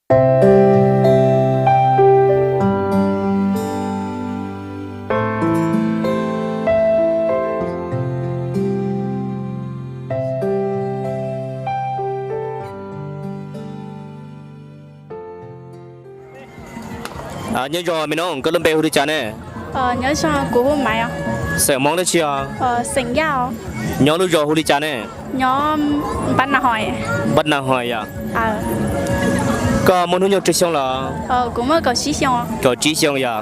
Nyob zoo me nus, koj lub npe hu li cas ne? Nyob zoo, kuv hu Maiv. Xeem Hmoob dab tsi os? Xeem Yaj. Nyob lub zos hu li cas ne? Npab Nas Hos yom. Koj muaj hnub nyoog tsawg xyoo lawm? Kaum tsib xyoo yom.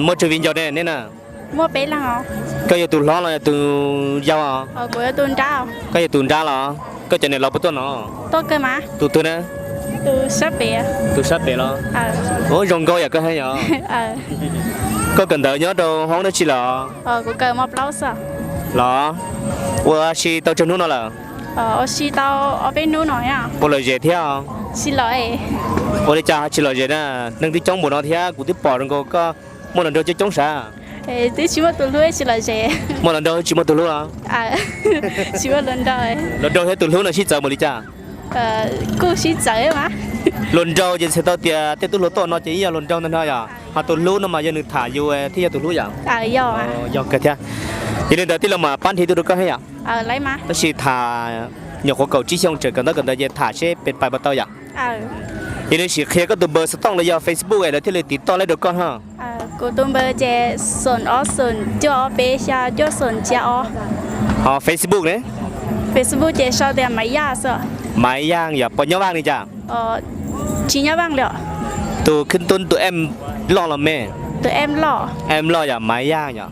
Muaj tsawg viv ncaus ne nej na? Koj yog tus hlob los yog tus yau? Koj yog tus nrab los? Koj cov niam laus puas tuaj no? Tus twg na? Tus sab pem los? Ua zoo nkauj yam koj heev yom. Koj kawm ntawv nyob rau hoob dab tsi lawm? Los, ua si tau tsawg hnub no lawm? Puas lom zem thiab? Ua li cas ho tsis lom zem na? Neeg twb coob npaum no thiab kuv twb pom zoo nkaus koj muaj hluas nraug coob coob sav. Muaj hluas nraug tsis muaj tus hlub los? Hluas nraug thiab tus hlub no sib txawv npaum li cas? Hluas nraug ces txhais tau tias tej tub hluas tuaj no ces ib yog hluas nraug ntag no yom, ho tus hlub no mas yog nws tham yus thiaj yog tus hlub yom. Yog kawg thiab. Yog li ntawd tij laug mam pab nrhiav tus rau koj thiab yom. Tab sis tham nyuam qhuav kaum tsib xyoo tseem kawm ntaub kawm ntawv ces tham seb pes pais puas tau yom. Yog li sim qhia koj tus npawb xov tooj los yog Facebook lawv thiaj li tiv toj laib rau koj na. Kuv tus npawb ces xoom ob xoom cuaj ob peb xya cuaj xoom xya ob. Ho Facebook ne? Facebook ces sau tias Maiv Yaj xwb. Maiv Yaj yom, puas nyob Vaj li cas? Tsis nyob Vaj li. Tus khwb tub tus em loj los me? Tus em loj. Em loj yom, Maiv Yaj yom.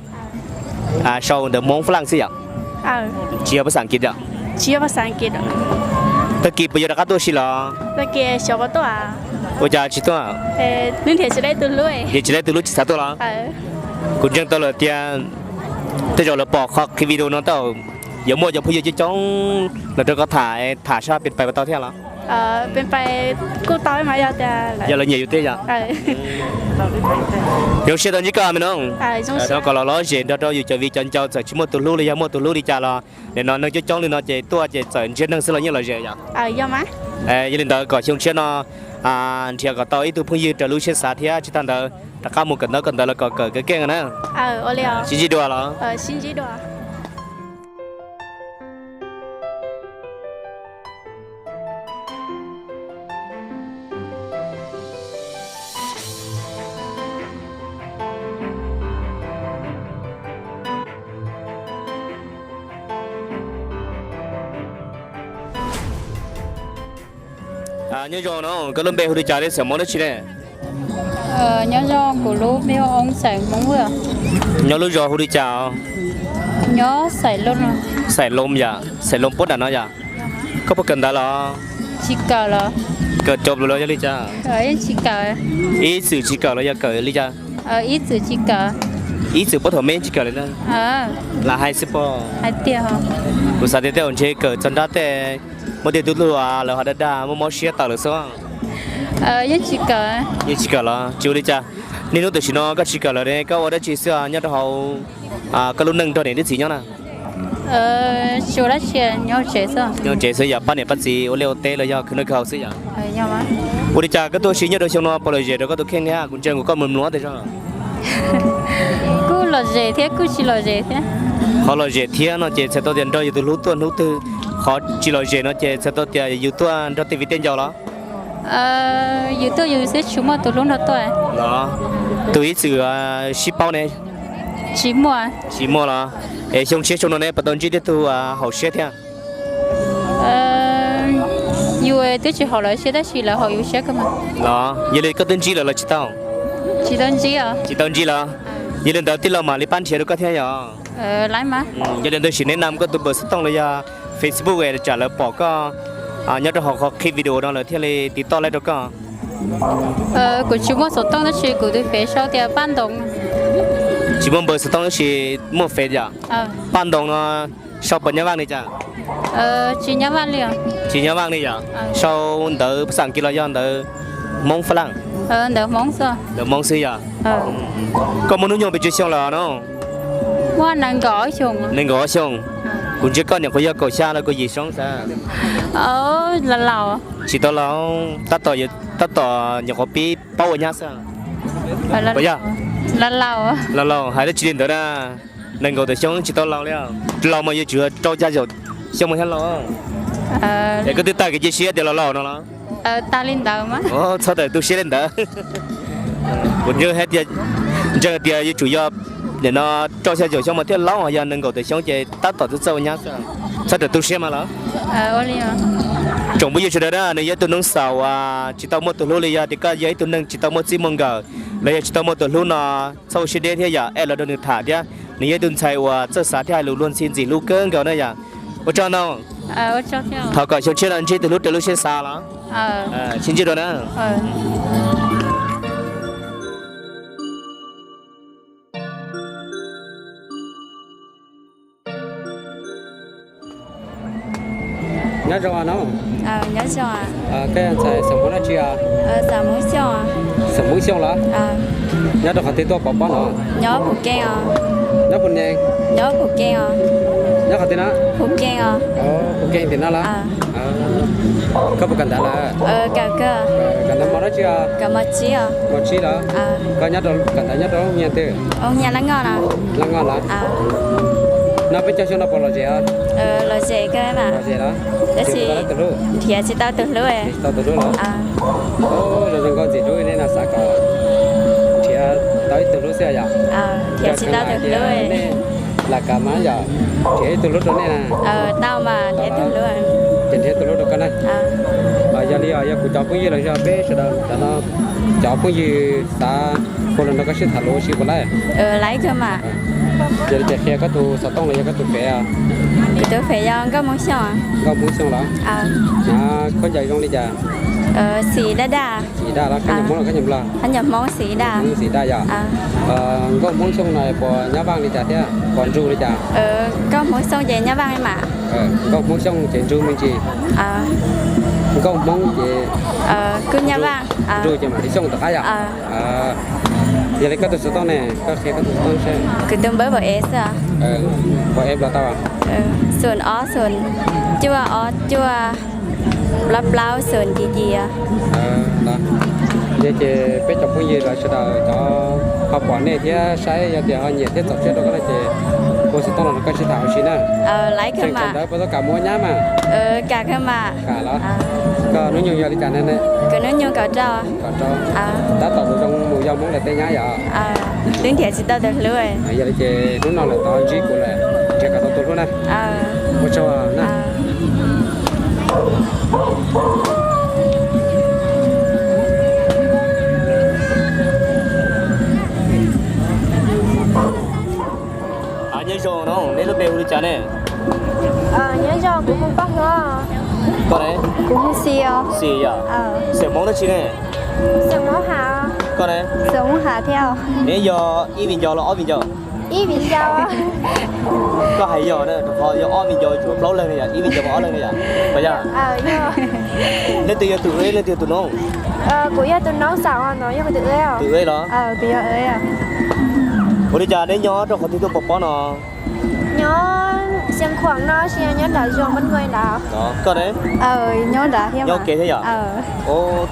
Sau ntawv Hmoob Fab Laj xwb yom? Tsis yog phas xas As kiv yom? Tag kis puas yuav rov qab tuaj si los? Ua cas tsis tuaj? Ces tsis laib tus hlub tsis xav tuaj los? Kuv ntseeg tau lawm tias tej zaum lawv pom qhov qhia video no tau, yuav muaj cov phooj ywg coob coob los rau koj tham, tham sab pes pais puas tau thiab los? Yog lawv nyiam yus thiab yom? Zoo siab tau ntsib koj me nus. Thov kom los lom zem nrog rau yus cov viv cov ncaus, txawm tsis muaj tus hlub los yog muaj tus hlub li cas los nim no neeg coob coob li no ces tuaj ces txawm ntsib neeg xwb los yeej lom zem yom? Yog li ntawd kom xyoo tshiab no nrhiav kom tau ib tug phooj ywg raws lub siab xav thiab tsis tag ntawd rov qab mus kawm ntaub kawm ntawv los kom kawm kev keej na. Sib ntsib dua los? Nyob zoo no, koj lub npe hu li cas thiab xeem Hmoob dab tsi ne? Nyob zoo, kuv lub npe hu Oob xeem Hmoob. Nyob lub zos hu li cas? Nyob Xais Loo yom, Xais Loo puab nram no yom. Koj puas kawm ntawv los? Tsis kawm los. Kawm cov pluas los yog li cas? Ib txwm tsis kawm los yog kawm li cas? Ib txwm puab thaum me tsis kawm li na. Lam hais xwb pob. Kuv xav tias tej zaum ntshe kawm txog nrab tej muaj tej tub hlub lawv ho dag dag muaj mob siab tawm lawm xwb. Yeej tsis kawm los? Tsis ua li cas. Niaj hnub tam sim no koj tsis kawm lawm ne, koj ua dab tsi xwb nyob rau hauv koj lub neej nrog niam nrog txiv nyob na? Nyob tsev xwb yom, pab niam pab txiv ua liaj ua teb los yog khwv noj khwv haus xwb yom? Ua li cas koj tuaj si nyob rau xyoo no puas lom zem rau koj tus kheej thiab? Kuv ntseeg kuv koj mloog mloog tej zaum. Kuj lom zem thiab kuj tsis lom zem thiab. Qhov lom zem thiab no ces txhais tau tias nrog yus tus hlub tuaj hnub twg, qhov tsis lom zem no ces txhais tau tias yus tuaj nrog tej viv tej ncaus los? Yus tuaj yus xwb tsis muaj tus hlub nrog tuaj. Tus ib txwm sib paub ne? Tsis muaj. Tsis muaj los? Es xyoo tshiab xyoo no ne puas tau ntsib tej tug haum siab thiab? Yus twb tsis haum lawv siab tab sis lawv haum yus siab kawg mas. Los yog li koj twb ntsib lawv los tsis tau? Tsis tau ntsib. Tsis tau ntsib los? Yog li ntawd tij laug mam li pab nrhiav rau koj thiab yom. Yog li ntawd sim neb nam koj tus npawb xov tooj los yog Facebook tsam lawv pom koj nyob rau hauv qhov qhib video no lawv thiaj li tiv toj laib rau koj. Kuv tsis muaj xov tooj tab sis kuv tus fev sau tias Paj Ntoo. Tsis muaj npawb xov tooj tab sis muaj fev yom? Paj Ntoo no sau puas nyob Vaj li cas? Tsis nyob Vaj li. Tsis nyob Vaj li yom? Sau ntawv phas xas As kiv los yog ntawv Hmoob Fab Laj? Ntawv Hmoob xwb yom? Koj muaj hnub nyoog pes tsawg xyoo lawm no? Muaj nees nkaum ob xyoos. Kuv ntsia koj nyuam qhuav yog kaum xya los kaum yim xyoo xwb. Tsis tau laus, tab tom, tab tom nyuam qhuav pib paub ua nyab xwb. Yog, laus laus hais dab tsi li ntawd na. Nees nkaum tawm xyoo tsis tau laus li. Laus mas yuav tsum rau xya caum xyoo mas thiaj laus. Es koj twb tag kev cia siab tias los laus no los? Txhob tawm tu siab li ntawd. Kuv ntseeg hais tias, ntseeg tias yuav tsum yog nim no rau xya caum xyoo mas thiaj laus, yog nees nkaum tawm xyoo ces tab tom txawj txawj ua nyab xwb. Txhob tawm tu siab mas los. Tsoom phooj ywg sawv daws na, nws yog ib tug noog xaum uas tsis tau muaj tus hlub li. Yog tias koj yog ib tug neeg tsis tau muaj txij muaj nkawm los yog tsis tau muaj tus hlub no, txhob ua siab deb thiab yom, es los nrog nws tham thiab. Nws yog ib tug ntxhais uas txawj xav thiab hais lus luag ntxhi ntxim hlub kawg nkaus na yom. Ua tsaug ntau. Thov kom xyoo tshiab no ntsib tus hlub raws lub siab xav los. Sib ntsib dua na. Nyob zoo no. Koj yog ntxhais xeem Hmoob dab tsi os? Xeem Hmoob Xyooj los? Nyob rau qhov twg tuaj pov pob no? Nyob Phuv Keej. Nyob qhov twg no? Phuv Keej tim no los? Koj puas kawm ntawv lawm? Kawm ntawv mos dab tsi os? Mos tsib los? Koj nyob rau, kawm ntawv nyob rau hoob nyaj twg? Laj Ngoj los? No peb caug xyoo no puas lom zem os? Lom zem los? Nrhiav tsis tau tus hlub. Tsis tau tus hlub los? Zoo zoo nkauj ntxim hlub nej no xav kom nrhiav tau ib tug hlub xwb yom? Nrhiav tsis tau tus hlub. Nej lam kam mas yom, nrhiav ib tug hlub rau nej na. Tau mas nrhiav tus hlub. Ces nrhiav tus hlub rau koj na. Yog li os, yog kuv cov phooj ywg los yog peb sawv daws cov no, cov phooj ywg xav hu los nrog koj sib tham lus ua si puas laib? Yog li ces qhia koj tus xov tooj los yog koj tus fev. Kuv tus fev yog Nkauj Hmoob Xyooj. Nkauj Hmoob Xyooj los? Khaub ncaws zoo li cas? Xim daj daj. Xim daj los, khaub ncaws Hmoob los khaub ncaws Nplog? Khaub ncaws Hmoob, xim daj. Hmoob xim daj yom. Nkauj Hmoob Xyooj no puas nyob vaj li cas thiab puas ntsug li cas? Nkauj Hmoob Xyooj ces nyob vaj mas. Nkauj Hmoob Xyooj ces ntsug me ntsis. Nkauj Hmoob ces kuj nyob vaj, ntsug ces mam li Xyooj tom qab yom. Yog li koj tus xov tooj ne, koj qhia koj tus xov tooj seb. Kuv tus npawb Npau Ev xwb. Npau Ev los tau? Xoom ob xoom cuaj ob cuaj plaub plaub xoom yim yim. Yog ces peb cov phooj ywg los sawv daws cov ho pom nej thiab saib yog tias ho nyiam thiab txaus siab rau koj no ces hu xov tooj los nrog koj sib tham ua si na. Tseem tsam ntawd puas tau kam mus ua nyab mas? Kam los? Koj hnub nyoog yog li cas ne? Kuv hnub nyoog kaum rau. Kaum rau. Tab tom tus zoo mus yog Hmoob lawv tej nyab yom? Twb nrhiav tsis tau tus hlub. Yog li ces hnub no lawm tod ntsib kuv lawm, nrhiav kom tau tus hlub na. Ua tsaug na. Nyob zoo no, neb lub npe hu li cas ne? Nyob zoo, kuv hu Paj Huab. Koj ne? Kuv hu Xis os. Xis yom? Xeem Hmoob dab tsi ne? Xeem Hmoob Hav. Koj ne? Xeem Hmoob Hav thiab. Neb yog ib viv ncaus los ob viv ncaus? Ib viv ncaus. Koj hais yog na, rau qhov yog ob viv ncaus tshuav plaub leeg ne yom, ib viv ncaus mas ob leeg ne yom. Puas yog? Leej twg yog tus eb, leej twg yog tus noob? Kuv yog tus noob xaum no, yog tus eb. Tus eb los? Ua li cas neb nyob rau qhov twg tuaj pov pob no? Nyob Xeev Khuam no, tsis nyob nram Zuag Mab Nuj ntawd. Koj ne? Nyob nrad thiab, nyob ua ke thiab yom?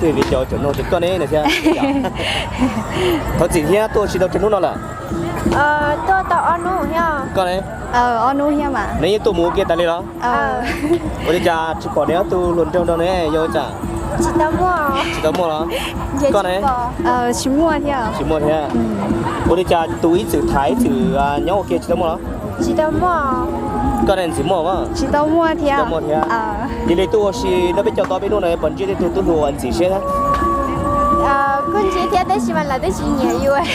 Twb viv ncaus tseem noog ces koj ne no thiab. Thov txim thiab, tuaj tsis tau tsawg hnub no lawm? Tuaj tau ob hnub thiab. Koj ne? Ob hnub thiab mas. Neb yeej tuaj mus ua ke tas li los? Ua li cas tsis pom neb ob tug hluas nraug nrog ne, yog ua cas? Tsis tau muaj. Tsis tau muaj los? Koj ne? Tsis muaj thiab. Tsis muaj thiab. Ua li cas tus ib txwm tham ib txwm nyob ua ke tsis tau muaj los? Tsis tau muaj. Koj ne, ntxim muaj mas? Tsis tau muaj thiab. Tsis tau muaj thiab. Yog li tuaj ua si nrog peb cov tod peb hnub no puas ntsib tej tug tub hluas uas ntxim siab thiab? Kuj ntsib thiab tab sis mas lawv twb tsis nyiam yus.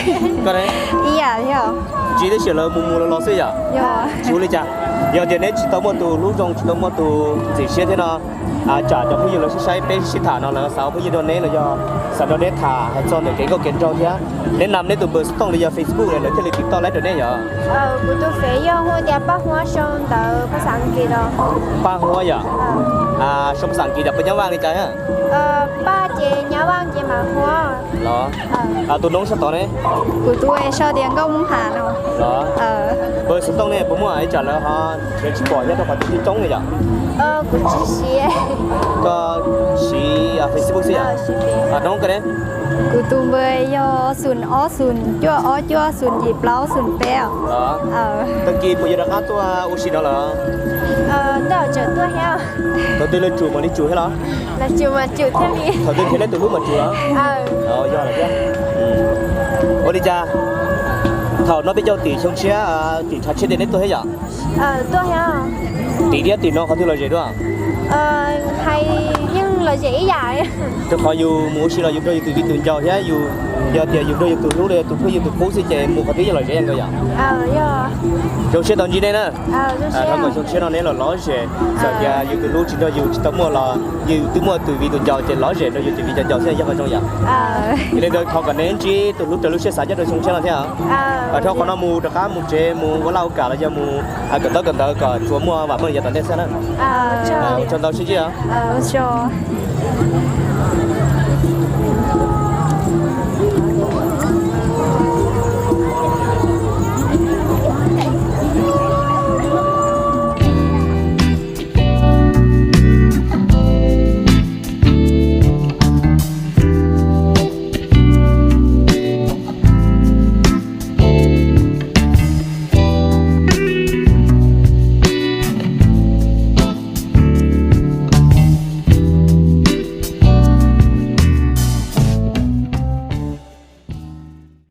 Koj ne? Ib yam thiab. Ntsib tab sis lawv mus mus los los xwb yom? Tsis ua li cas. Yog tias neb tsis tau muaj tus hlub zoo, tsis tau muaj tus ntxim siab thiab no, tsam cov phooj ywg lawv sib saib peb sib tham no lawv xav ua phooj ywg nrog neb los yog xav nrog neb tham hais txog ntawm kev nkauj kev nraug thiab. Neb nam neb tus npawb xov tooj los yog Facebook lawv thiaj li tiv toj laib rau neb yom? Kuv tus fev yog hu tias Paj Huab, sau ntawv phas xas Askiv los. Paj Huab yom? Sau phas xas Askiv yom, puas nyob vaj li cas? Paj ces nyob vaj ces mas Huab los? Tus noob sab tod ne? Kuv tus sab tias Nkauj Hmoob Hav no. Los, pab xov tooj ne puas muaj ib tsam lawv ho nrhiav tsis pom thiab rau qhov twb coob li yom? Kuv tsis siv. Koj siv Facebook xwb yom? Noob koj ne? Kuv tus npe yog xoom ob xoom cuaj ob cuaj xoom yim plaub xoom peb. Tag kis puas yuav rov qab tuaj ua si no lawm? Thaum twg lawv tsum mam li tsum thiab los? Thaum twg nrhiav nej tus hlub mam tsum los? Yog lawm thiab. Ua li cas thaum no peb caug tim xyoo tshiab tim tshav tshiab tias neb tuaj thiab yom? Tim thiab tim no qhov twg lom zem dua? Hais yeej lom zem ib yam. Rau qhov yus mus ua si los yus nrog yus tus viv tus ncaus thiab yus, yog tias yus nrog yus tus hlub los yog tus phooj ywg tus qub xwb ces mus qhov twg yeej lom zem nkawd yom? Zoo siab tau ntsib nej na. Thov kom xyoo tshiab no neb los lom zem, txawm tias yus tus hlub tsis nrog yus tsis tau muaj los yus twb muaj tus viv tus ncaus ces lom zem nrog yus tus viv ncaus xwb yog qhov zoo yom? Yog li ntawd thov kom neb ntsib tus hlub raws lub siab xav nyob rau xyoo tshiab no thiab. Rau qhov no mus rov qab mus tsev mus ua laj ua kam los yog mus kawm ntaub kawm ntawv kom tsuas muaj vam meej yav tom ntej xwb na. Ua tsaug ntau sib ntsib os.